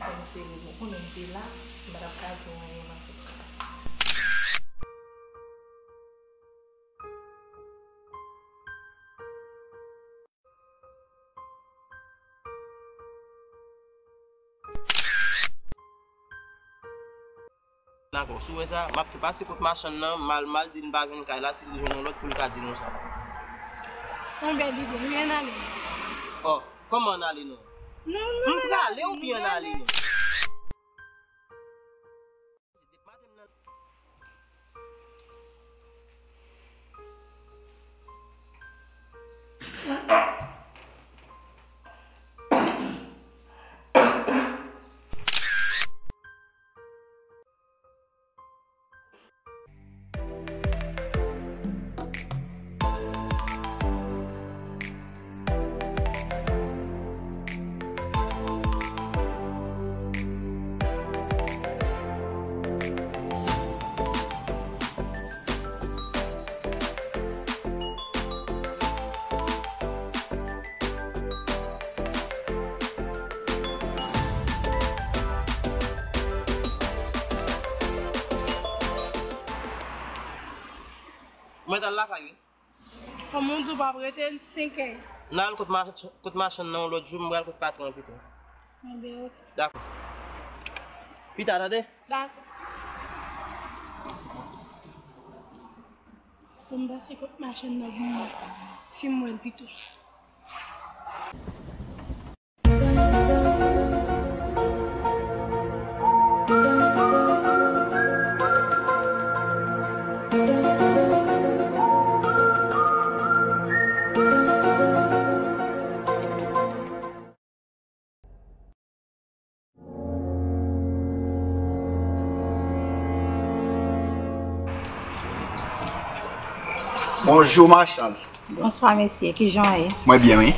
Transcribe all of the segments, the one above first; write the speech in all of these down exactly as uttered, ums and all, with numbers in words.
Kòm se li, ou konnen m te la, m pa t ap ka di w anyen nan sans sa. Dakò, si w wè sa, m ap tou pase kot machann nan, m al, m al di l m pa jwenn kay la, si l jwenn yon lòt pou l ka di nou sa. Yon bèl ide, wi, ann ale. Ò, kòman ann ale non? Non, non, m prale oubyen ann ale non? Mwen t al lakay wi. Kòman w di w p ap rete l senkè? N al kot ma-, kot machann nan yon lòt jou, m pral kot patwon an pito. Enben, oke. Dakò. Pita, tande? Dakò. Pou m pase kot machann nan pou m, si m wè l pito. Bonjou, machann. Bonswa, mesye. Kijan w ye? Mwen byen, wi.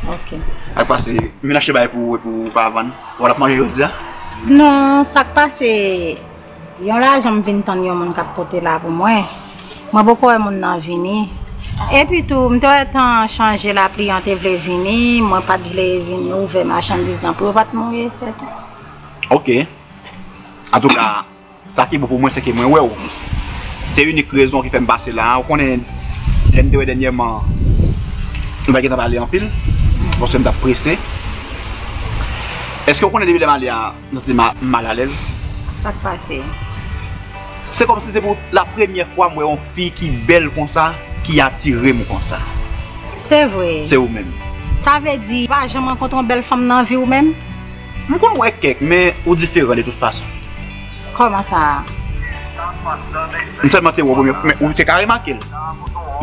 Ok. Sa k pase, m vin achte bagay pou ou epi w pa vann. Ou pa t ap manje jodi a? Non, sa k pase, yon lajan m vin tann yon moun k ap pote la pou mwen. Mwen poko wè moun nan vini. Epi tou, m te wè tan chanje, lapli an te vle vini, mwen pa t vle vin ouvè machandiz lan pou yo pa t mouye, se tou. Ok. Antouka, sa ki bon pou mwen, se ke mwen wè w. Se inik rezon ki fè m pase la a. Ou konnen, lè m te wè dènyèman, nou pa t gentan pale anpil, paske m t ap prese. Èske ou konnen depi lè m ale a, m santi m a-, m malalèz? Sa k pase? Se kòmsi se pou la premyè fwa m wè yon fi ki bèl konsa, ki atire m konsa. Se vre. Se ou menm. Sa vle di, ou pa janm rankontre yon bèl fanm nan vi w menm? M konn wè kèk, men ou diferan de tout fason. Kòman sa? M sèlman te wè w premye, men ou te ka remake l.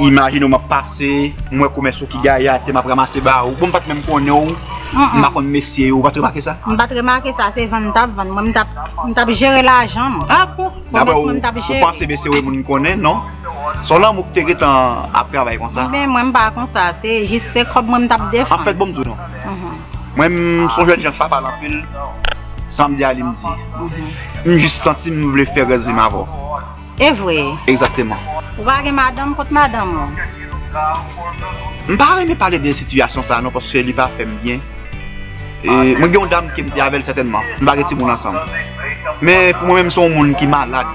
Imajine w m ap pase, m wè komès ou ki gayad, te m ap ranmase ba ou. Bon, m pa t menm konnen w, m pa konn mesye yo, ou pa t remake sa? M pa t remake sa, se vann m t ap vann. Mwen, m t ap, m t ap jere lajan m. Ah bon? Komès mwen, m t ap jere. Ou panse mesye yo e moun konnen, non? Se yon lanmou ki te gentan ap travay konsa. Men mwen, m pa konsa, se jis se kòb mwen m t ap defann. Anfèt, bon, m di w non. Mhm. Mwen, m se yon jèn jan k pa pale anpil, sa m di a li m di. Mhm. M jis santi m vle fè rès vi m avè w. E vre? Egzakteman. Ou pa gen madanm, kot madanm ou? M pa renmen pale de sitiyasyon sa a non, paske li pa fè m byen. E, mwen gen yon dam ke m te avè l sètènman. M pa gen timoun ansanm. Men pou mwen menm, se yon moun ki malad.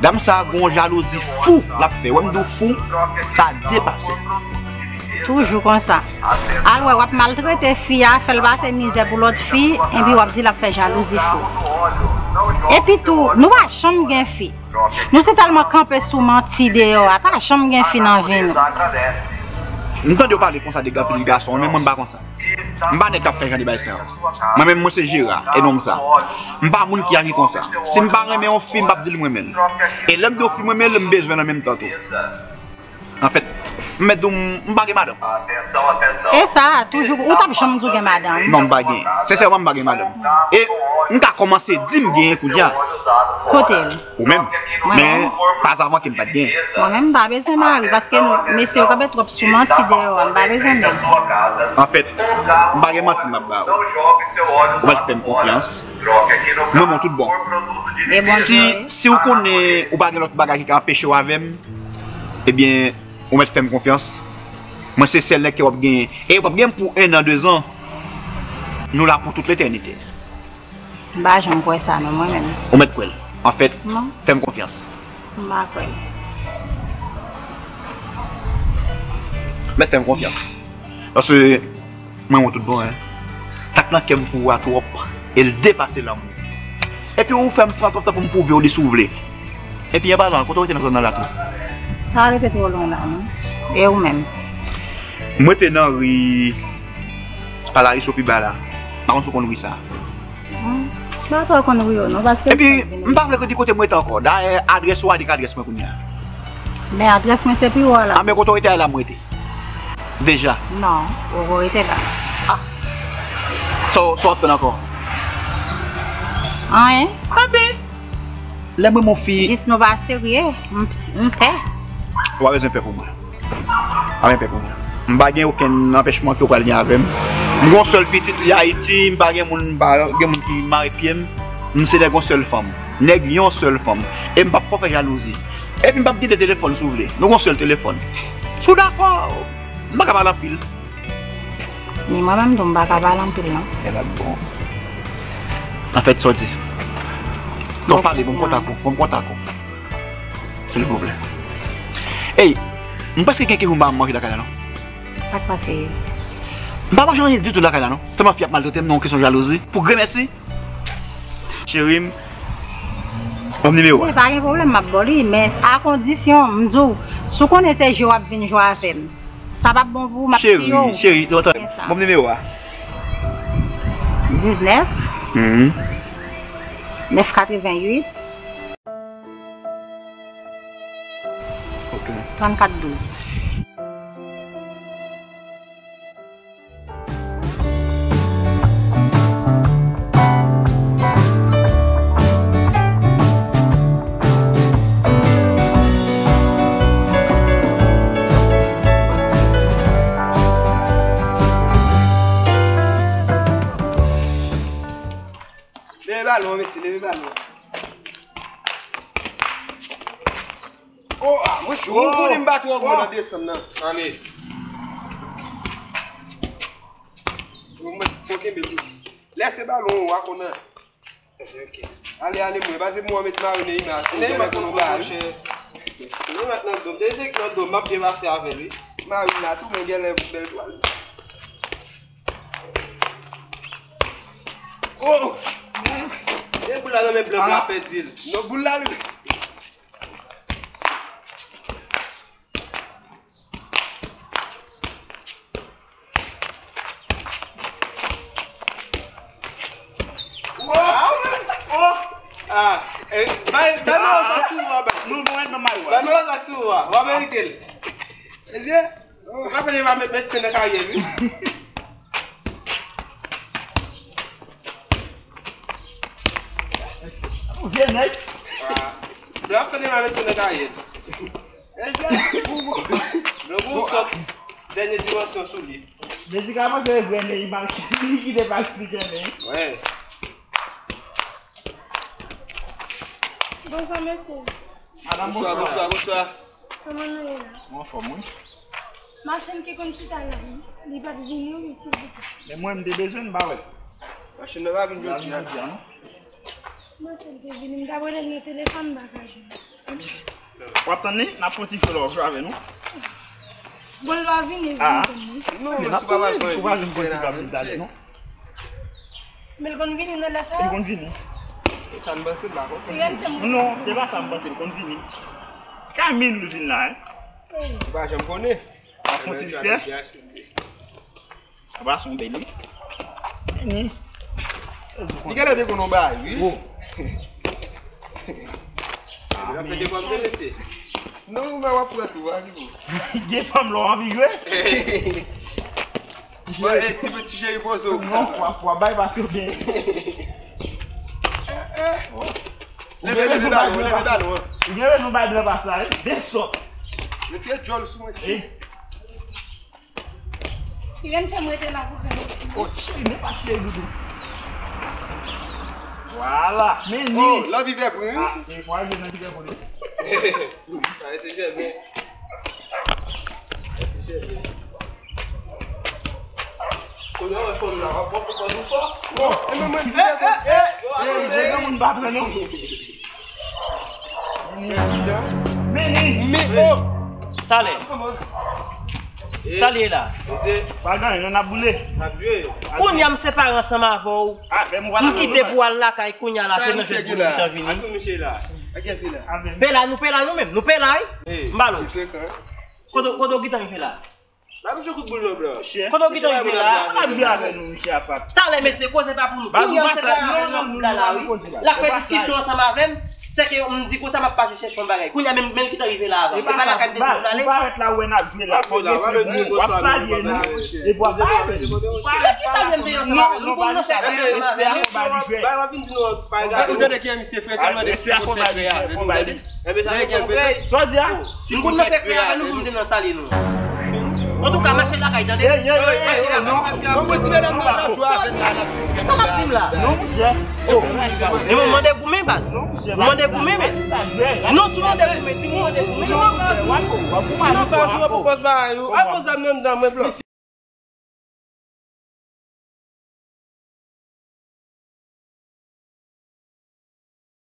Dam sa a gen yon jalouzi fou l ap fè. Wè m di w fou, sa depase. Toujou konsa. Al wè, w ap maltrete fi a, fè l pase mizè pou lòt fi, epi w ap di l ap fè jalouzi fou. Epi tou, nou pa janm gen fi. Nou se tèlman kanpe sou manti deyò a, pa janm gen fi nan vi nou. M tande w pale konsa de anpil gason, men mwen m pa konsa. M pa nèg k ap fè jan de bagay sa yo. Mwen menm, mwen se Jera, e non m sa. M pa moun ki aji konsa. Si m pa renmen yon fi, m p ap di l m renmen l. E lè m di w fi m renmen l, m bezwen l an menm tan tou. Anfèt, m mèt di w, m pa gen madanm. E sa, toujou, ou t ap janm di w gen madanm? Non, m pa gen. Sensèman, m pa gen madanm. E m ka kòmanse di m genyen kounye a. Kote l? Ou menm. Mwen menm? Men, pazavan ke m pa t gen. Mwen menm, m pa bezwen mari, paske mesye yo kanpe twòp sou manti deyò a, m pa bezwen nèg. Anfèt, m pa gen manti m ap ba ou. Ou mèt fè m konfyans. Mwen, mwen tout bon. E Bondye. Si, si w konnen ou pa gen lòt bagay ki ka anpeche w avè m, ebyen, ou mèt fè m konfyans. Mwen se sèl nèg ke w ap genyen. E w ap genyen m pou en an, dezan. Nou la pou tout letènite. M pa janm kwè sa non, mwen menm. Ou mèt kwè l. Anfèt, non, fè m konfyans. M pa kwè l. Mèt fè m konfyans. Paske mwen, mwen tout bon, hein. Sa k nan kè m pou ou a twòp, e l depase lanmou. Epi ou fè m pran twòp tan pou m pwouve w li si w vle. Epi an palan, kote w te nan zòn nan la tou? Sa rete twò lwen la, non? E ou menm? Mwen te nan ri Palaris Opiba la. M pa konn si w konn ri sa. Hmm. M pa twò konn ri yo non, paske... Epi, m pa vle di kote m rete ankò. Dayè, adrès ou a di k adrès mwen kounye a. Men adrès mwen se pi wo a la. A, men kote w rete a la m rete. Deja. Non, ou poko rete la. Ah. Sa w, sa w ap tann ankò? Anyen. Anben, lè m renmen yon fi. Jis nou pa serye, m, m pè. Ou pa bezwen pè pou mwen. Pa gen pè pou mwen. M pa gen okenn anpèchman ke w pral gen avè m. M gen yon sèl pitit, li Ayiti, m pa gen moun, m pa gen moun ki mare pye m. M se nèg yon sèl fanm. Nèg yon sèl fanm. E m p ap fè w fè jalouzi. Epi m p ap kite telefòn si w vle. Nou gen yon sèl telefòn. Si w dakò, m pa ka pale anpil. Ni mwen menm tou, m pa ka pale anpil non. E la bon. Anfèt, sa w di. Non, pale, bon, m kontak ou, bon, m kontak ou. Silvouplè. Ey, m prèske gen kèk jou m pa manje lakay la non. Sa k pase? M pa manje anyen ditou lakay la non. Tèlman fi ap maltrete m nan yon kesyon jalouzi. Pou gremèsi. Cheri m, ban m nimewo a. Wi, pa gen pwoblèm, m ap ba w li, men a kondisyon, m di w, si w konnen se jwe w ap vin jwe avè m, sa p ap bon pou ou, m ap tiye w. Cheri, cheri, non, tande, ban m nimewo a. Diznèf, mhm, nèf katreventuit, ok, trannkat douz. Leve balon an, mesye, leve balon an. Oh, ah, mwen cho. Ou konnen m pa twò gwo nan desann nan. Ale. Ou mwen fò kenbe tou. Lèse balon ou a konn nan. Ok. Ale, ale, mwen. Pase pou mwen met mari Neymar. Neymar konn nou ba, wi. Neymar nan dòm. Depi se nan dòm, m ap byen pase avè l, wi. Mari la tou, men gen lè bèl twal. Oh! Men boul la nan men blan, blan pèdi l. Non, boul la, li. Oh! Ah, eh, bay, bay mwen sa sou wa, bay. Nou bon, nou mal wa. Bay mwen sa sou wa, wa merite l. Ebyen, oh. Ou pa fè va met, met pen nan karyè, wi. Ou vye nèg. Ah. Lè ap fè devan retournen kayèl. Lè bon sòt dènye dimansyon sou li. Medikaman se vre, men li pa, li kite pa eksplike, men. Wè. Bonswa, mesye. Madanm, bonswa, bonswa, bonswa. Kòman nou ye la? Mwen anfòm, wi. Machann ki konn chita la, wi. Li pa t vini, wi, silvouplè. Men mwen, m te bezwen, m pa wè l. Machann nan pa vin jodi a, non. Machann te vini, m t ap rele l nan telefòn, m pa ka jwenn. W ap tann li, n ap fè yon ti jwe lòt jwe avè nou. Bon, l pa vini, vin tann li. Non, men si w pa pral jwenn li, ou pa jwenn pwodui pa vin talè, non. Men l konn vini nan lè sa? Li konn vini. E sa m panse, m pa konprann. Non, se pa sa m panse, li konn vini. Kay Min li vin la, hein. Ou pa janm konnen. Ap fè yon ti sè. Aba son bèl, wi. Vini. Li genlè te konn yon bagay, wi. Bon. L ap fè devwa m te, mesye. Non, ou wè w ap pran tou, a, ki bon. Gen fanm la w anvi jwe? Bon, eh, ti, ti cheri poze w. Non, w ap, w ap bay pase w byen. Leve, leve balon, leve balon an. Ou gen rezon bay blan pase la, wi. Byen sòt. Retire djòl sou mwen. Eh. Irène fè m rete la pou fè m. Oh, cheri, men pa cheri doudou. Vwala, men ni. Oh, lan vivè pou, wi. Ah, se vwala, men vivè pou li. Sa, se jèmen. Se jèmen. Kounye a, w wè fò nou la, w ap pran pòz ou fò. Bon, e men mwen, eh, eh, eh, eh, jèn moun pa pran non. Vini, vini. Men, oh. Talè. Sa l ye la? Pa gen anyen, n ap boule. Kounye a m separe ansanm avè w. M kite pou w al lakay kounye a la, se nan je pou nou gentan vini. Pe la, nou pe la nou menm, nou pe la wi. M ba l. Kote, kote w gentan vin fè la? N ap jwe kout boul non, bro. Kote w gentan rive la? N ap jwe avè nou, misye Apat. Talè, mesye, koze pa pou nou. Kounye a, se pa avè nou la, la, wi. L ap fè diskisyon ansanm avè m. Se ke m di konsa, m ap pase chèche yon bagay. Kounye a, men, men l gentan rive la avan. E pa lakay m te di pou l ale. Ou parèt la, ou wè n ap jwe la. Fò w salye nou. Epi w ap pale. Ki salye m te ansanm avè nou? Nou konn nan sèk ansanm avè nou. Bay w ap vin di nou an ti bagay. Ou tande ki misye fè, kòman de si fò bay. Enben, sa se fon prèy. Sa w di a? Si m konn nan fè prèy avè nou pou m te nan salye nou. Antouka, mache lakay, tande. Mache lakay. Bon, bon, ti medam nan, n ap jwe avè n la, n ap diskite. Sa w ap di m la? Non, monchè. Oh. E mwen mande goumen, baz. Mwen mande goumen, men. Non, si w mande goumen, di mwen mande goumen. Mwen pa jwe pou pòz bagay yo. Al pran zam nan anndan, mwen blan.